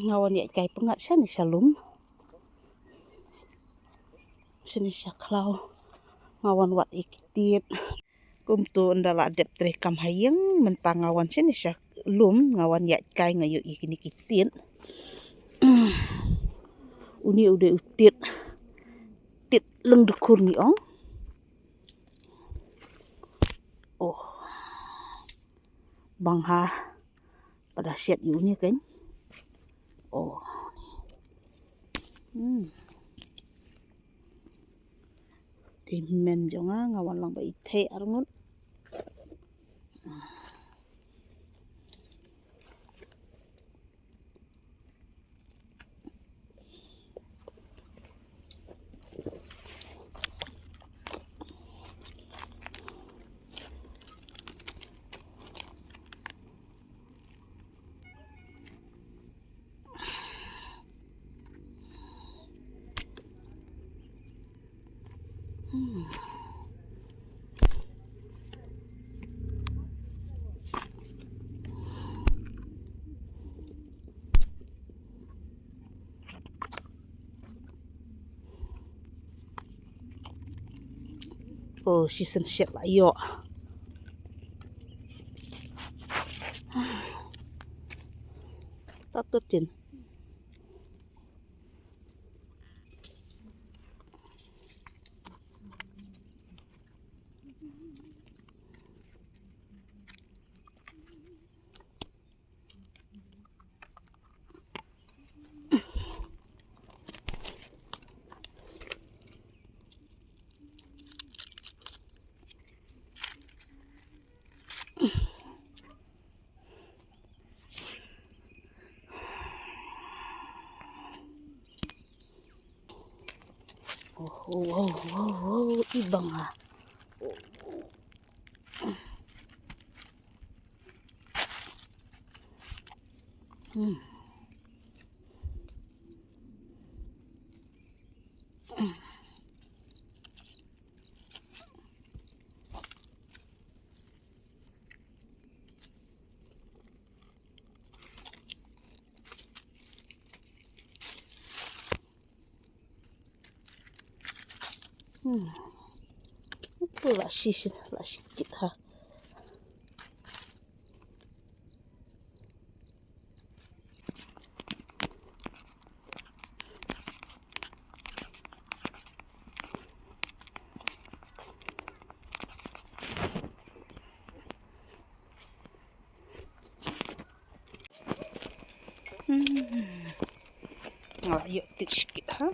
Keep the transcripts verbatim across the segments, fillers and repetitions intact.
Nga wan ïaid kai pyngngad shane sha lum. Shane sha khlaw. Nga wan wad ïa ki tied. Kumto ynda la dep trei kam ha ïing mynta nga wan shane sha lum, nga wan ïaid kai, nga ïoh ïa kine ki tied. Une u dei u tied. Tied lyngdkhur ngi ong. Oh. Bang ha. Pada shet ïa une kan. Oh. Hmm. Te men jong nga, nga wan lang ba ithei arngut. Oh, shisien shet la ïoh. Tatut tin. Oh, oh, oh, oh, oh, ibang ha. Hmm. Hmm. Pu la shi shi, la shi kit ha. Hmm. Nga ïoh tik sikit ha.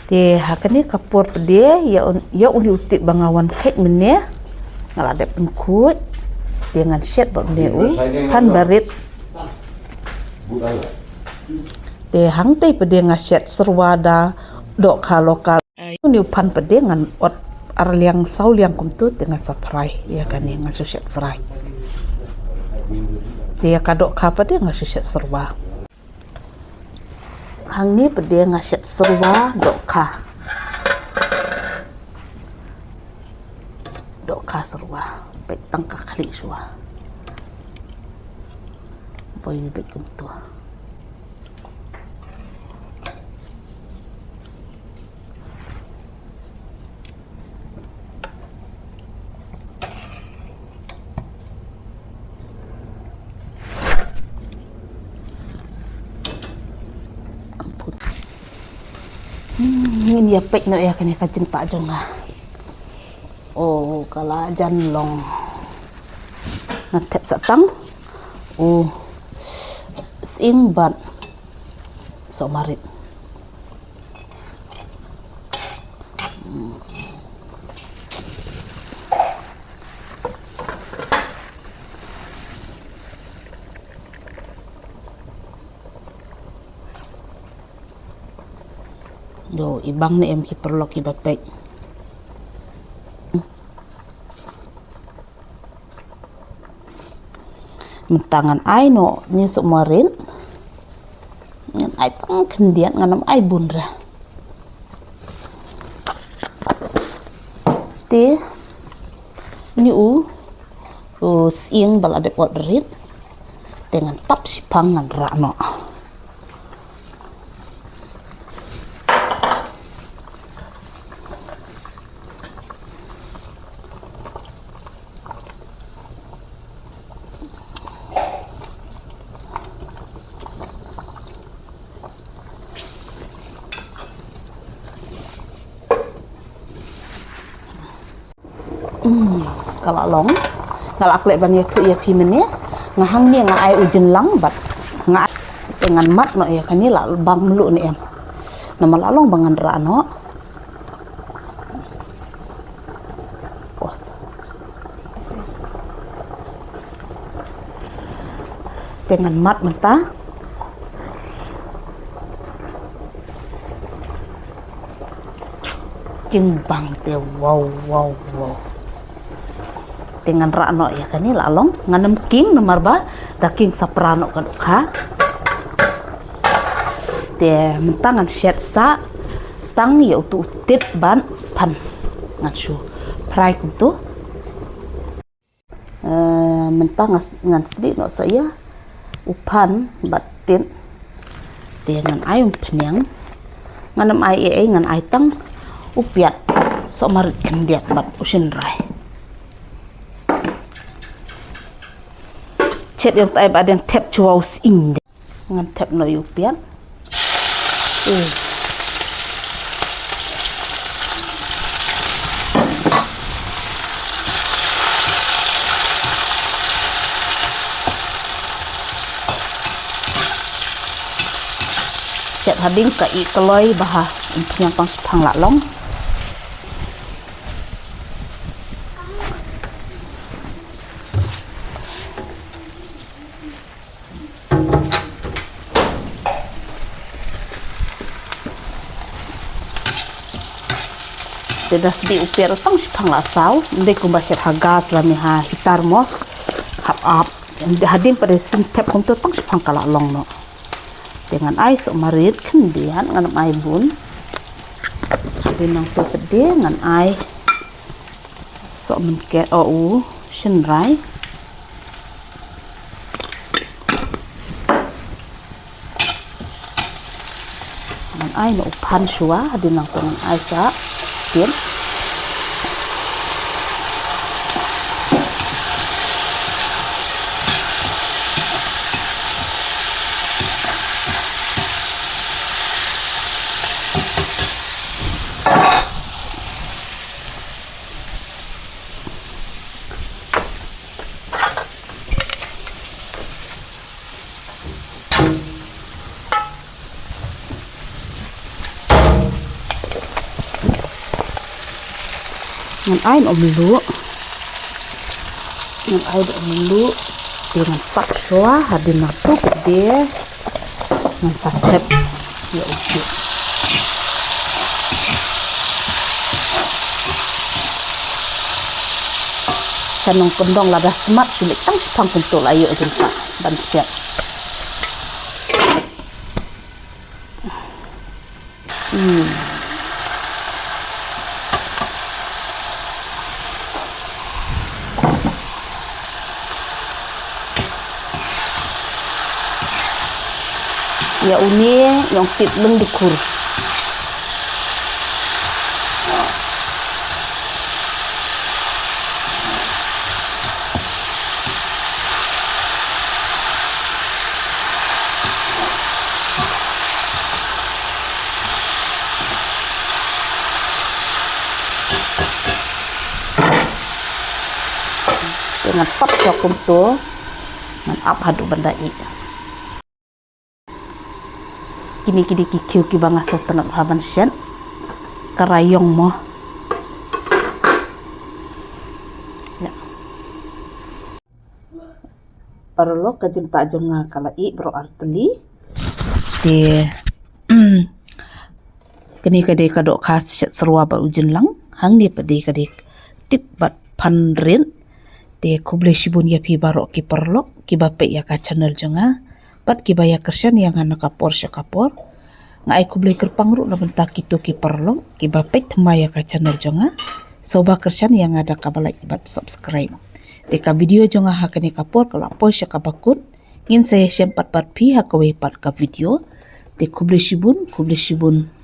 Te ha kane ka por pat de ïa un, ïa une u tied ba nga wan kheit mynne. Nga la dep pynkhuid. Te ngan shet bad une u phan barit. Te hangtei pat de nga shet syrwa da dohkha lokal. Une u phan pat de ngan ot ar liang saw liang kumtu te ngan sa fry. Ïa kane ngan shu shet fry. Te ïa ka dohkha pat de ngan shu shet syrwa. Hangne pat de nga shet syrwa dohkha. Dohkha syrwa. Peit tang ka khlieh shuwa. Boi beit kumtu. Ampun. Hmm, ngin ïa peit noh ïa kane ka jingtah jong nga. Oh, ka la jan long. Nga thep sa tang. Oh, sying bad sohmarit. Dei, ibang ne em ki paralok kiba peit. Mynta ngan ai noh ïa u sohmarit. Ngan ai tang khyndiat, ngan ym ai bun re. Te ïa u, u sying ba la dep ot rit. Te ngan tap shiphang, ngan rah noh. Hmm, ka la long. Nga la klet ban ïathuh ïa phi mynne. Nga hangne nga ai u jynlang bad nga ai te ngan mat noh ïa kane, la bang mluh ne em. Namar la long ba ngan rah noh. Pos. Te ngan mat mynta. Jingbang te, wow, wow, wow. Te ngan rah noh ïa kane, la long. Ngan ym king namar ba da king sa pra noh ka dohkha. Te mynta ngan shet sah tang ïa utu u tit bad phan. Ngan shu fry kumtu. Eh, mynta ngan, ngan sdieh noh sa ïa u phan bad tit. Te ngan ai umphniang. Ngan ym ai ei ei, ngan ai tang u piat, sohmarit khyndiat bad u shynrai. Chet ïa u tai ba dang thep shuwa u sying. Ngan thep noh ïa u piat. Uh. Chet hadien ka i kloi bha, umphniang tang shiphang la long. Te da sdieh u piat tang shiphang la saw, ym dei kumba shet ha gas lane ha heater mo. Hap ap. Hadien pat de sngewthep kumto tang shiphang ka la long noh. Te ngan ai sohmarit khyndiat, ngan ym ai bun. Hadien nangto pat de ngan ai sohmynket, o, u shynrai. Ngan ai noh u phan shuwa, hadien nangto ngan ai sa tit. Ngan ai noh mluh. Ngan ai noh mluh. Te ngan tap shuwa, hadien nangto pat de ngan sa thep ïa u piat. Sha nongkyndong lada smat shu leit tang shiphang kumto la ïoh jingtap ban shet. Hmm. Ïa une, ïong tit leng dkhur. Te ngan tap shuwa kumto, ngan ap haduh ban da ih. Kine ki dei ki khiew kiba nga sngewtynnat bha ban shet. Ka raiong mo. Ïa. Paralok, ka jingtap jong nga ka la ih baroh ar tylli. Te, kane ka dei ka dohkha shet syrwa bad u jynlang. Hangne pat dei ka dei tit bad phan rit. Te khublei shibun ïa phi baroh ki paralok kiba peit ïa ka channel jong nga bad kiba ïa kyrshan ïa nga na ka por sha ka por. Nga ai khublei kyrpang ruh na bynta kito ki paralok kiba peit thymmai ïa ka channel jong nga. Sngewbha kyrshan ïa nga da kaba like bad subscribe. Te ka video jong nga ha kane ka por ka la poi sha kaba kut. Ngin sa ïashem pat bad phi ha kawei pat ka video. Te khublei shibun, khublei shibun